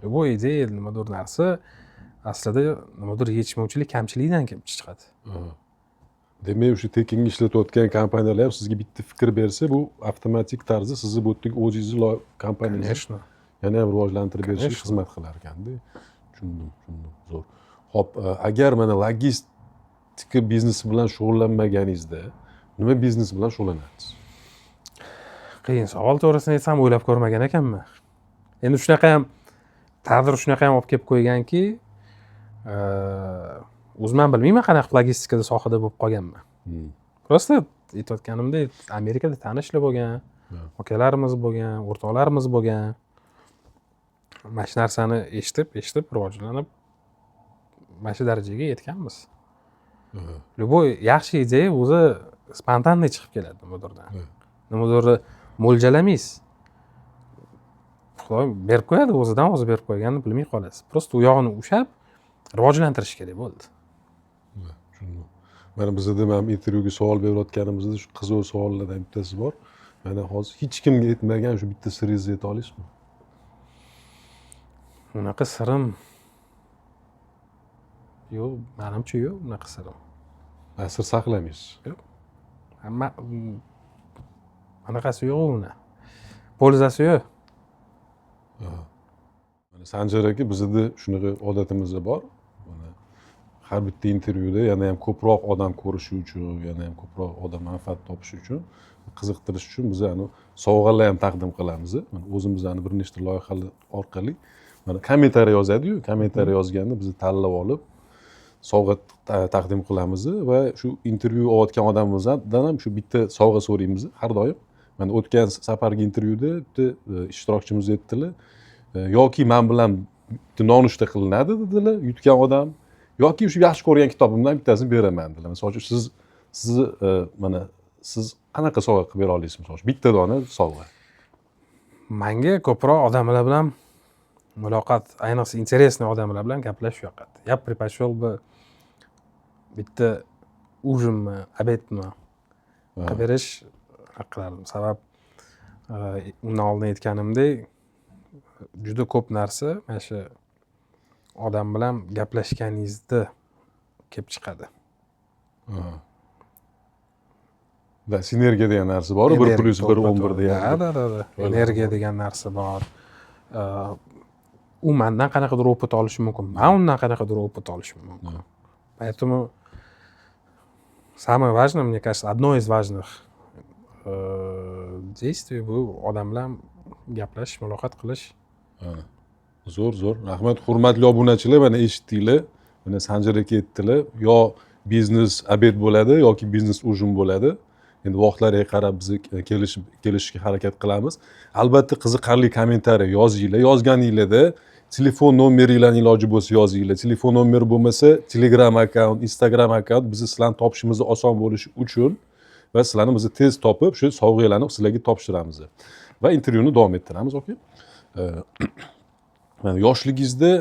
Любой ideya, nimadir narsa aslida nimadir yetishmovchilik, kamchilikdan kelib chiqadi. Demak, o'sha tekinga ishlatayotgan kompaniyalar ham sizga bitta fikr bersa, bu avtomatik tarzda sizni bu yerdagi o'zingizni kompaniyangizni Конечно. Yana ham rivojlantirib berishiga Конечно. Xizmat qilar ekanda. Tushundim, zo'r. Ho'p, agar mana logistika biznesi bilan shug'ullanmaganingizda, nima biznes bilan shug'ullanardingiz? Qiyin savol, to'g'risini aytsam, o'ylab ko'rmagan ekanman. Endi shunaqa ham taqdir shunaqa ham olib kelib qo'yganki, o'zim ham bilmayman, qanaqa qilib logistikada sohada bo'lib qolganman. Просто aytayotganimdek, Amerikada tanishlar bo'lgan, akalarimiz bo'lgan, o'rtoqlarimiz bo'lgan. Mana shu narsani eshitib eshitib rivojlanib, mana shu darajaga yetganmiz. Любой yaxshi ideya o'zi спонтанный chiqib keladi nimadirdan. Nimadirni mo'ljallamaysiz, Xudo berib qo'yadi, o'zidan o'zi berib qo'yganini bilmay qolasiz. Просто u yog'ini ushlab rivojlantirish kerak, bo'ldi. Tushundim. Mana bizada mana intervyuga savol berayotganimizda shu qiziq savollardan bittasi bor. Mana hozir hech kimga aytmagan shu bitta siringizni ayta olasizmi? Unaqa sirim yo'q, manimcha, yo'q unaqa sirim. Ha, sir saqlamaysiz. Hamma anaqasi yo'q, uni польза si yo'q. Mana, Sanjar aka, bizada shunaqa odatimiz bor. Mana har bitta intervyuda yana ham ko'proq odam ko'rishi uchun, yana ham ko'proq odam manfaat topishi uchun, qiziqtirish uchun biz sovg'alar ham taqdim qilamiz. Mana o'zimizni bir nechta loyihalar orqali, mana kommentariy yozadiyu, kommentariy yozganda biz tanlab olib sovg'a taqdim qilamiz va shu intervyu olayotgan odamimizdan ham shu bitta sovg'a so'raymiz har doim. Mana o'tgan safargi intervyuda bitta ishtirokchimiz aytdilar, yoki man bilan bitta nonushta qilinadi dedilar yutgan odam, yoki shu yaxshi ko'rgan kitobimdan bittasini beraman dedilar. Misol uchun, sizni mana siz qanaqa sovg'a qilib bera olasiz, misol uchun, bitta dona sovg'a? Manga ko'proq odamlar bilan muloqot, ayniqsa интересный odamlar bilan gaplashish yoqadi. Я предпочел бы bitta ужин mi, обед mi qilib berish qilardim. Sabab, undan oldin aytganimdek, juda ko'p narsa mana shu odam bilan gaplashganingizda kelib chiqadi. Да, sinergiya degan narsa bor, bir plyus bir 11 degan. Да, energiya degan narsa bor. U mandan qanaqadir опыт olishi mumkin, man undan qanaqadir опыт olishim mumkin. Поэтому самое важное, мне кажется, одно из важных действий bu odam bilan gaplashish, muloqot qilish. Zo'r, zo'r, rahmat. Hurmatli obunachilar, mana eshitdinglar, mana Sanjar aka aytdilar, yo biznes обед bo'ladi, yoki biznes ужин bo'ladi. Endi vaqtlariga qarab biz kelishib, kelishishga harakat qilamiz. Albatta, qiziqarli kommentariy yozinglar. Yozganinglarda telefon nomeringlarni iloji bo'lsa yozinglar. Telefon nomeri bo'lmasa, Telegram akkaunt, Instagram akkaunt, bizni sizlarni topishimiz oson bo'lishi uchun va sizlarni biz tez topib, shu sovg'alarni sizlarga topshiramiz va intervyuni davom ettiramiz. Aka, mana yoshligingizda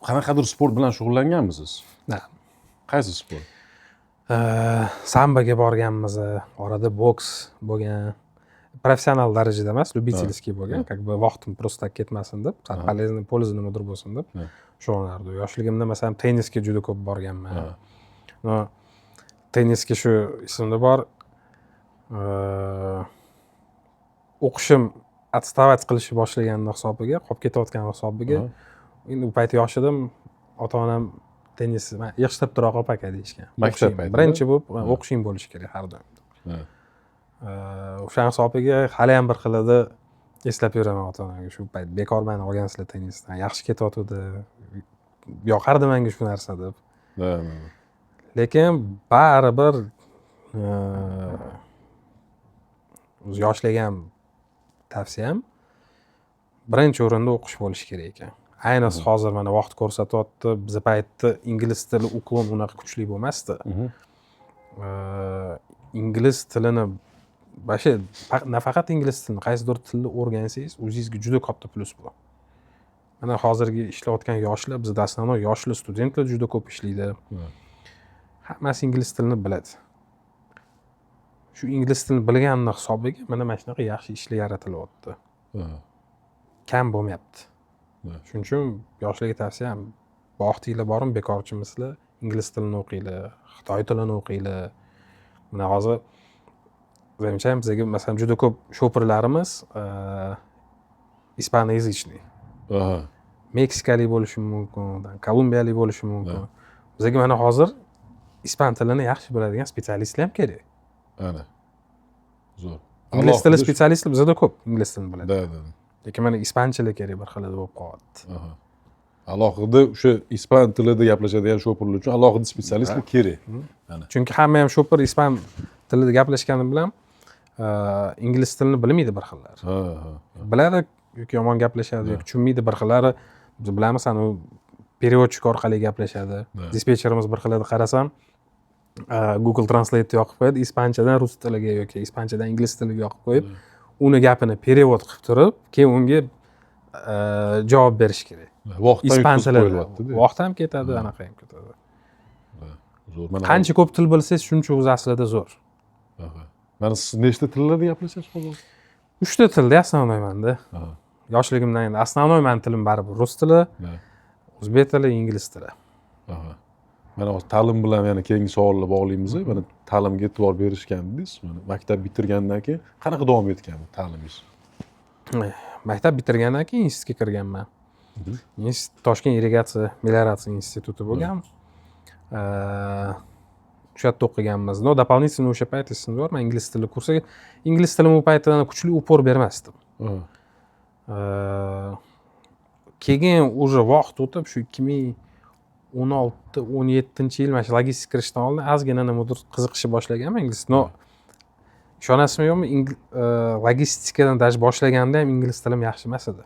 qanaqadir sport bilan shug'ullanganmisiz? Да. Qaysi sport? Samboga borganmiz, orada boks bo'lgan, professional darajada emas, любительский bo'lgan, как бы vaqtim просто так ketmasin deb, sal полезный, польза nimadir bo'lsin deb shug'ullanardim. Yoshligimda, masalan, tennisga juda ko'p borganman. Но tennisga, shu esimda bor, o'qishim отставать qilishni boshlagani hisobiga, qolib ketayotgani hisobiga, endi u payt yosh edim, ota onam tennis yig'ishtirib tura qol, aka, deyishgan. Maktab O'qishing paytida? Birinchi bo'lib o'qishing bo'lishi kerak har doim. O'shani hisobiga haliyam bir xilida eslab yuraman ota onamga, shu payt bekor mani olgansizlar tennisdan, yaxshi ketyotgandi, yoqardi manga shu narsa deb. Да, да, да. Lekin baribir o'zi yoshlarga ham tavsiyam, birinchi o'rinda o'qish bo'lishi kerak ekan. Ayniqsa hozir mana vaqt ko'rsatyapti, biza paytda ingliz tili уклон unaqa kuchli bo'lmasdi. Ingliz tilini вообще, nafaqat ingliz tilini, qaysidir tilni o'rgansangiz, o'zingizga juda katta plyus bu. Mana hozirgi ishlayotgan yoshlar, bizda основной yoshlar, studentlar juda ko'p ishlaydi, hammasi ingliz tilini biladi. Shu ingliz tilini bilganini hisobiga mana shunaqa yaxshi ishlar yaratilyapti, kam bo'lmayapti. Shuning uchun yoshlarga tavsiyam, vaqtinglar bormi, bekorchimisizlar. Ingliz tilini o'qinglar, xitoy tilini o'qinglar. Mana hozir замечаем, bizga, masalan, juda ko'p sho'pirlarimiz испаноязычный, meksikalik bo'lishi mumkin, там, kolumbiyalik bo'lishi mumkin. Bizga mana hozir ispan tilini yaxshi biladigan специалист lar ham kerak. Ana, zo'r. Ingliz tili Alohida специалист lar bizada ko'p, ingliz tilini biladi, Да, да, да. lekin mana ispanchalar kerak bir xilida bo'lib qolyapti. Alohida o'sha ispan tilida gaplashadigan shopirlar uchun alohida специалист lar kerak. Chunki hamma ham shopir ispan tilida gaplashgani bilan ingliz tilini bilmaydi bir xillari. Ha ha Biladi yoki yomon gaplashadi, yoki tushunmaydi bir xillari. Biz bilamiz, anavi переводчик orqali gaplashadi. Dispetcherimiz bir xilida qarasam, Google Translate yoqib qo'yadi, ispanchadan rus tiliga yoki ispanchadan ingliz tiliga yoqib qo'yib, uni gapini перевод qilib turib, keyin unga javob berish kerak. Vaqtdan Ispan yutqizib tilida. qo'yilyapti-da. Vaqt ham ketadi, anaqa ham ketadi. Zo'r, mana. Qancha ko'p til bilsangiz, shuncha o'zi aslida zo'r. Mana siz nechta tillarda gaplashasiz hozir? Uchta tilda основной manda. Yoshligimdan endi основной mani tilim baribir rus tili, o'zbek tili, ingliz tili. Mana hozir ta'lim bilan yana keyingi savolni bog'laymiz. Mana ta'limga e'tibor berishgan dedingiz. Mana maktab bitirgandan keyin qanaqa davom etgan bu ta'limingiz? Maktab bitirgandan keyin institutga kirganman. Institut Toshkent irrigatsiya melioratsiya instituti bo'lgan. O'sha yerda o'qiganmiz. Но дополнительно o'sha payt, esimda bor, man ingliz tili kursiga, ingliz tilim u paytda kuchli упор bermasdim. Keyin уже vaqt o'tib, shu 2016, 17-yil, mana shu logistika kirishdan oldin ozgina nimadir qiziqishni boshlaganman ingliz. Но ishonasizmi, yo'qmi, logistikadan даже boshlaganda ham ingliz tilim yaxshi emas edi.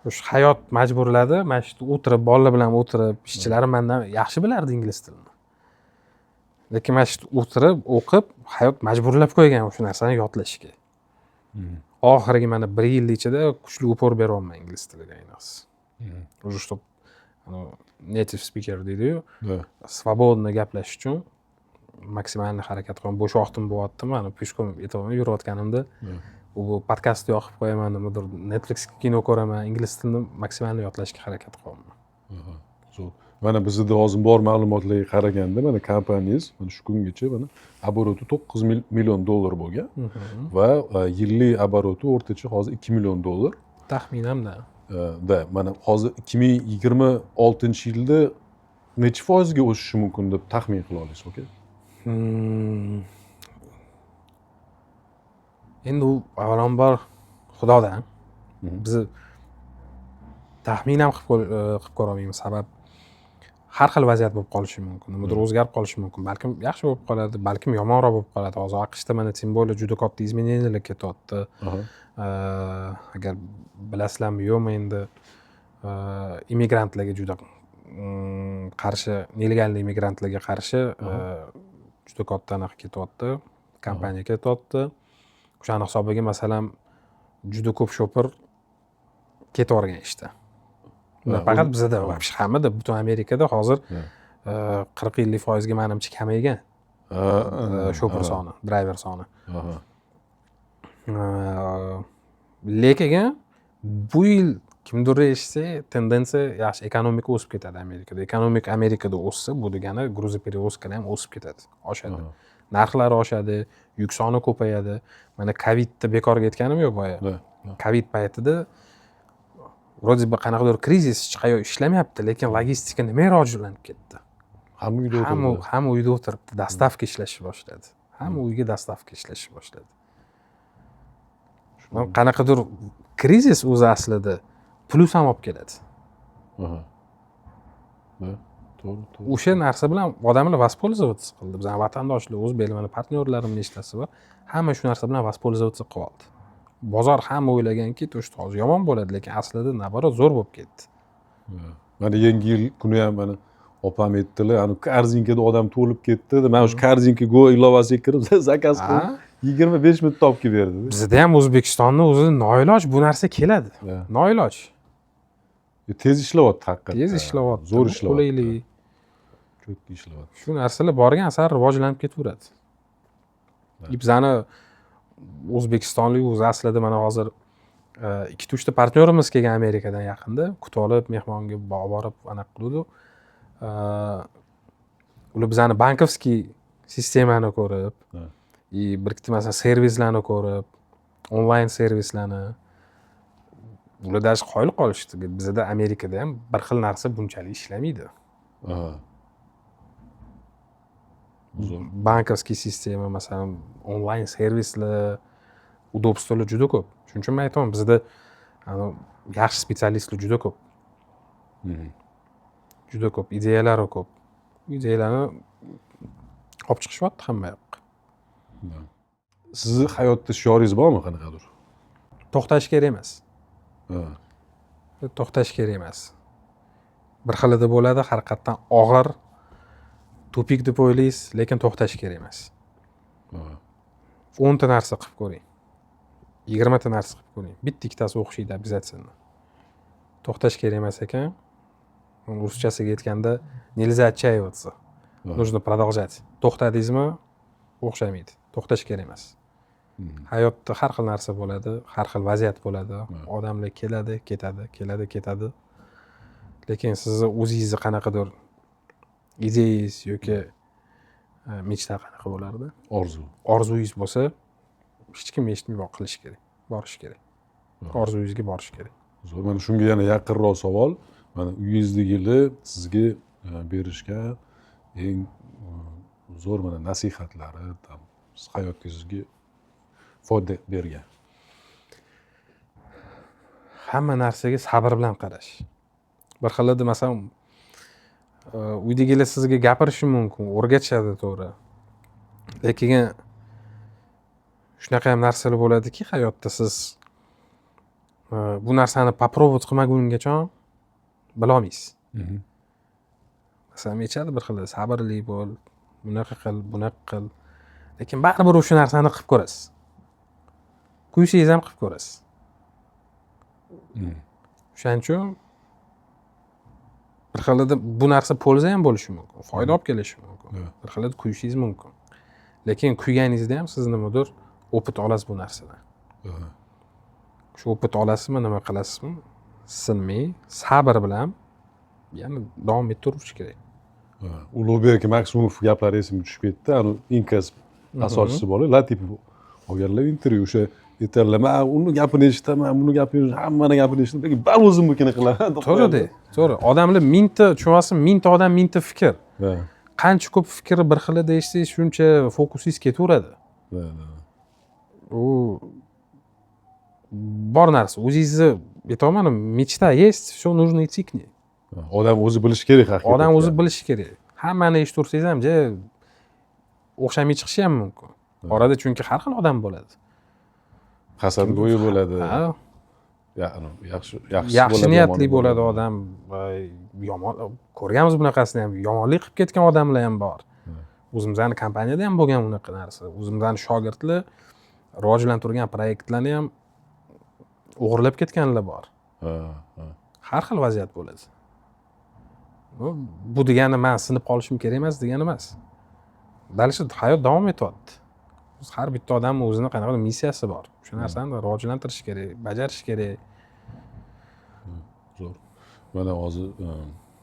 O'sha hayot majburladi, mana shu yerda o'tirib, bolalar bilan o'tirib, ishchilarim mandan yaxshi bilardi ingliz tilini, lekin mana shu yerda o'tirib o'qib, hayot majburlab qo'ygan o'sha narsani yodlashga. Oxirgi mana bir yil ichida kuchli упор beryapman ingliz tiliga ayniqsa, уже чтоб native speaker deydiyu, свободно gaplashish uchun максимально harakat qilaman. Bo'sh vaqtim bo'lyapti, mana пешком aytyapman, yurayotganimda u podkastni yoqib qo'yaman, nimadir Netflix kino ko'raman, ingliz tilini максимально yodlashga harakat qilyapman. Zo'r. Mana bizda hozir bor ma'lumotlarga qaraganda, mana kompaniyangiz mana shu kungacha mana оборот i 9 million dollar bo'lgan va yillik оборот i o'rtacha hozir 2 million dollar. Taxminamda. Да, mana hozir 2026-yilda nechi foizga o'sishi mumkin deb taxmin qila olasiz, aka? Endi u avvalambor Xudodan, bizni taxmin ham qilib ko'rolmaymiz, sabab har xil vaziyat bo'lib qolishi mumkin, nimadir o'zgarib qolishi mumkin, balkim yaxshi bo'lib qoladi, balkim yomonroq bo'lib qoladi. Hozir AQShda mana, тем более, juda katta изменения lar ketyapti. Agar bilasizlarmi, yo'qmi, endi immigrantlarga juda qarshi, нелегальный immigrantlarga qarshi juda katta anaqa ketyapti, kompaniya ketyapti. O'shani hisobiga, masalan, juda ko'p shopir ketib yuborgan ishdan. Faqat bizada, вообще hammada, butun Amerikada hozir 40-50 foizga, manimcha, kamaygan shopir soni, driver soni. Lekin bu yil kimdir eshitsa, tendensiya yaxshi, ekonomika o'sib ketadi Amerikada. Ekonomika Amerikada o'ssa, bu degani грузоперевозка lar ham o'sib ketadi, oshadi, narxlar oshadi, yuk soni ko'payadi. Mana covidni bekorga aytganim yo'q boya. Covid paytida вроде бы qanaqadir krizis, hech qayoq ishlamayapti, lekin logistika nimaga rivojlanib ketdi? Hamma uyda Hamma o'tirdi. Hamma uyda o'tiribdi, доставка ishlashni boshladi, hamma uyga доставка ishlashni boshladi. Qanaqadir krizis o'zi aslida plyus ham olib keladi. Да, to'g'ri. O'sha narsa bilan odamlar воспользоваться qildi. Bizani vatandoshlar, o'zbeklar, mana partnyorlarim nechtasi bor, hamma shu narsa bilan воспользоваться qilib oldi. Bozor, hamma o'ylaganki, то что hozir yomon bo'ladi, lekin aslida наоборот, zo'r bo'lib ketdi. Mana Yangi yil kuni ham mana opam aytdilar, ani Korzinkada odam to'lib ketdi. Man o'sha Korzinka Go ilovasiga kirib заказ qilib, 25 minutda olib kelib berdi. Bizda ham, O'zbekistonni o'zida noiloj bu narsa keladi, noiloj. Tez ishlayapti haqiqatdan. Tez ishlayapti. Zo'r Bu ishlayapti. Qulaylik. Четко ishlayapti. Shu narsalar borgan sari rivojlanib ketaveradi. И bizani o'zbekistonlik o'zi aslida, mana hozir ikkita uchta partnyorimiz kelgan Amerikadan yaqinda, kutib olib, mehmonga borib anaqa qiluvdi. Ular bizani банковский sistemani ko'rib и bir ikkita, masalan, servislarni ko'rib, onlayn servislarni, ular даже qoyil qolishdi. Bizada, Amerikada ham bir xil narsa bunchalik ishlamaydi. Zo'r. Банковский sistema, masalan, onlayn servislar, удобство lar juda ko'p. Shuning uchun man aytyapman, bizada anavi yaxshi специалист lar juda ko'p, juda ko'p, ideyalari ko'p. Ideyalarni olib chiqishyapti hamma yoqqa. Sizni hayotda shioringiz bormi qanaqadir? To'xtash kerak emas. To'xtash kerak emas. Bir xilida bo'ladi, haqiqatdan og'ir, тупик deb o'ylaysiz, lekin to'xtash kerak emas. 10 ta narsa qilib ko'ring, 20 ta narsa qilib ko'ring, bitta ikkitasi o'xshaydi обязательно. To'xtash kerak emas ekan. Ruschasiga aytganda, нельзя отчаиваться, нужно продолжать. To'xtadingizmi, o'xshamaydi. To'xtash kerak emas. Hayotda har xil narsa bo'ladi, har xil vaziyat bo'ladi, odamlar keladi, ketadi, keladi, ketadi, lekin sizni o'zingizni qanaqadir ideyangiz yoki мечта qanaqa bo'lardi? Orzu. Orzungiz bo'lsa, hech kim eshitmay qilish kerak, borish kerak, orzuyingizga borish kerak. Zo'r. Mana shunga yana yaqinroq savol. Mana uyingizdagilar sizga berishgan eng zo'r mana nasihatlari, там, siz hayotingizga foyda bergan. Hamma narsaga sabr bilan qarash. Bir xilida, masalan, uydagilar sizga gapirishi mumkin, o'rgatishadi, to'g'ri, lekin shunaqa ham narsalar bo'ladiki hayotda, siz bu narsani попробовать qilmagungacha bilolmaysiz. Masalan, aytishadi bir xil, sabrli bo'l, bunaqa qil, bunaqa qil, lekin baribir o'sha narsani qilib ko'rasiz, kuysangiz ham qilib ko'rasiz. O'shaning uchun bir xilida bu narsa польза ham bo'lishi mumkin, foyda olib kelishi mumkin. Bir xilida kuyishingiz mumkin, lekin kuyganingizda ham siz nimadir опыт olasiz bu narsadan. Shu опыт olasizmi, nima qilasizmi, sinmay, sabr bilan yana davom ettiraverish kerak. Ulug'bek Maksimov gaplari esimga tushib ketdi. Anavi Inkas asoschisi bor, Latipov olganlar intervyu. O'sha aytadilar, man uni gapini eshitaman, buni gapini, hammani gapini eshitaman, lekin baribir o'zimnikini qilaman deb To'g'rida, to'g'ri. Odamlar mingta, tushunyapsizmi, mingta odam, mingta fikr. Qancha ko'p fikrni bir xilida eshitsangiz, shuncha fokusingiz ketaveradi. U bor narsa, o'zingizni aytyapmanu, мечта есть, все, нужно идти к ней. Odam o'zi bilishi kerak haqiqatda. Odam o'zi bilishi kerak. Hammani eshitaversangiz ham, ja o'xshamay chiqishi ham mumkin orada, chunki har xil odam bo'ladi. Hasadgo'yi bo'ladi. Ha. Yaxshi, yaxshisi yaxshi bo'ladi, niyatli yomoni. Bo'ladi odam va yomon, ko'rganmiz bunaqasini ham, yomonlik qilib ketgan odamlar ham bor. O'zimizni kompaniyada ham bo'lgan unaqa narsa. O'zimizni shogirdlar rivojlantirgan proyektlarni ham o'g'irlab ketganlar bor. Ha, ha. Har xil vaziyat bo'ladi. Bu degani man sinib qolishim kerak emas degani emas. Дальше hayot davom etyapti. Har bitta odamni o'zini qanaqadir missiyasi bor, o'sha narsani rivojlantirish kerak, bajarish kerak. Zo'r. Mana hozir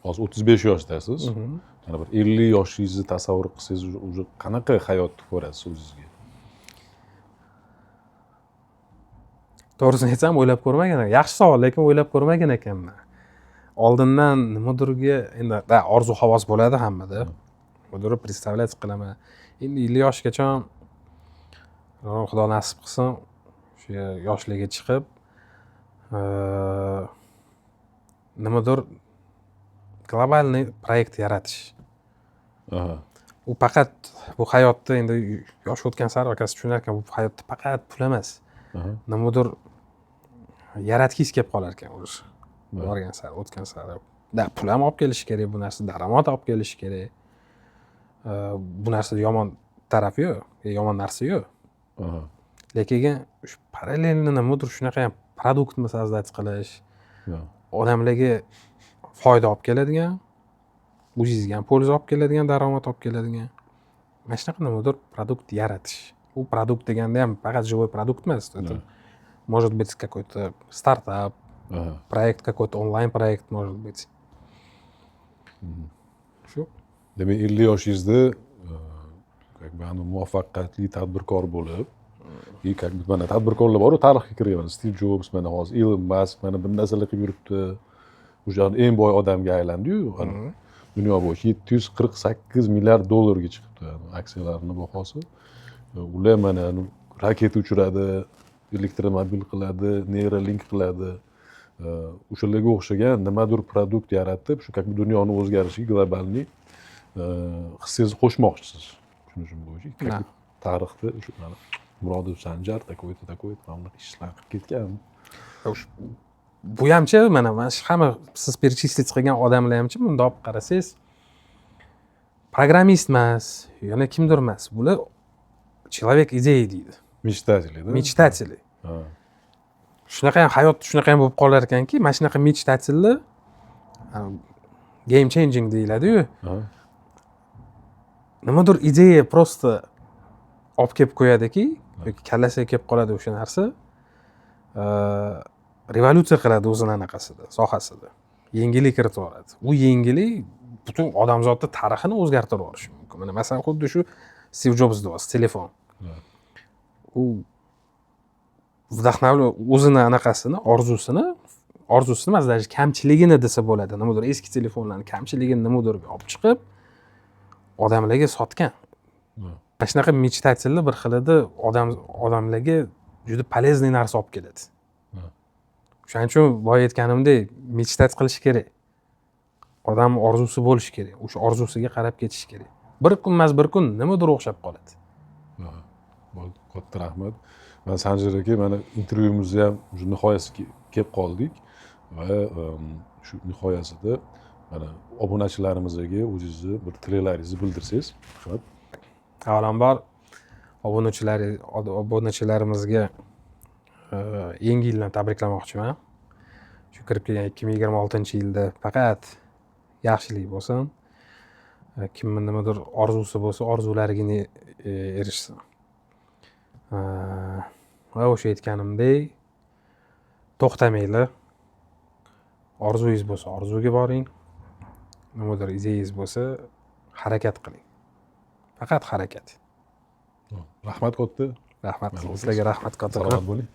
35 yoshdasiz. Mana bir 50 yoshingizni tasavvur qilsangiz, уже qanaqa hayotni ko'rasiz o'zingizga? To'g'risini aytsam, o'ylab ko'rmagan. Yaxshi savol, lekin o'ylab ko'rmagan ekanman oldindan nimadirga. Endi да, orzu havas bo'ladi hammada, nimadir представлять qilaman. Endi 50 yoshgacha, Xudo nasib qilsin, o'sha yoshlarga chiqib, nimadir глобальный proyekt yaratish. U faqat bu hayotda, endi yosh o'tgan sari akasi tushunar ekan, bu hayotda faqat pul emas, nimadir yaratgingiz kelib qolar ekan уже borgan sari, o'tgan sari. Да, pul ham olib kelishi kerak bu narsa, daromad olib kelishi kerak. Bu narsada yomon tarafi yo'q, yomon narsa yo'q, lekin shu параллельно nimadir shunaqa ham продукт ni создать qilish, odamlarga foyda olib keladigan, o'zingizga ham польза olib keladigan, daromad olib keladigan mana shunaqa nimadir продукт yaratish. U продукт deganda ham faqat живой продукт emas, это может быть какой-то стартап, проект какой-то, онлайн проект может быть. Shu. Demak, 50 yoshingizda как бы ani muvaffaqiyatli tadbirkor bo'lib и как бы mana tadbirkorlar boru, tarixga kirgan, mana Stiv Jobs, mana hozir Ilon Mask, mana bir narsalar qilib yuribdi, o'sha eng boy odamga aylandiyu, ani dunyo bo'yicha 748 milliard dollarga chiqibdi aksiyalarini bahosi. Ular mana raketa uchiradi, elektromobil qiladi, Neuralink qiladi. O'shalarga o'xshagan nimadir продукт yaratib, shu как бы dunyoni o'zgarishiga глобальный hissangizni qo'shmoqchisiz, tushunishim bo'yicha. Как Да. бы tarixda shu mana Murodov Sanjar такой то такой то mana bunaqa ishlar qilib ketgan. Bu hamchi mana shu hamma siz перечислить qilgan odamlar hamchi, bundoq olib qarasangiz, programmist emas, yana kimdir emas, bular человек идеи deydi. Мечтатели, да. Мечтатели. Shunaqa ham hayot shunaqa ham bo'lib qolar ekanki, mana shunaqa мечтатель lar game changing deyiladiyu. Nimadir ideya просто olib kelib qo'yadiki yoki kallasiga kelib qoladi o'sha narsa, revolyutsiya qiladi o'zini anaqasida, sohasida yengillik kiritib yuboradi. U yengillik butun odamzodni tarixini o'zgartirib yuborishi mumkin. Mana, masalan, xuddi shu Stiv Jobs deyapsiz, telefon. U вдохновлю o'zini anaqasini, orzusini, orzusini emas, даже kamchiligini desa bo'ladi, nimadir eski telefonlarni kamchiligini nimadirga olib chiqib, odamlarga sotgan. Mana shunaqa мечтатель lar bir xilida odamlarga juda полезный narsa olib keladi. O'shaning uchun boya aytganimdek, мечтать qilish kerak, odam orzusi bo'lishi kerak, o'sha orzusiga qarab ketish kerak. Bir kun emas, bir kun nimadir o'xshab qoladi. Ha, bo'ldi, katta rahmat. Mana, Sanjar aka, mana intervyumizni ham уже nihoyasiga kelib qoldik va shu nihoyasida mana obunachilarimizga o'zingizni bir tilaklaringizni bildirsangiz, rahmat. Avvalambor, obunachilarimizga yangi yil bilan tabriklamoqchiman. Shu kirib kelgan 2026-yilda faqat yaxshilik bo'lsin. Kimni nimadir orzusi bo'lsa, orzulariga erishsin. Va o'sha aytganimdek, to'xtamanglar. Orzungiz bo'lsa, orzuga boring, nimadir ideyangiz bo'lsa, harakat qiling, faqat harakat. Rahmat katta. Rahmat sizlarga, rahmat kattakon. Salomat bo'ling.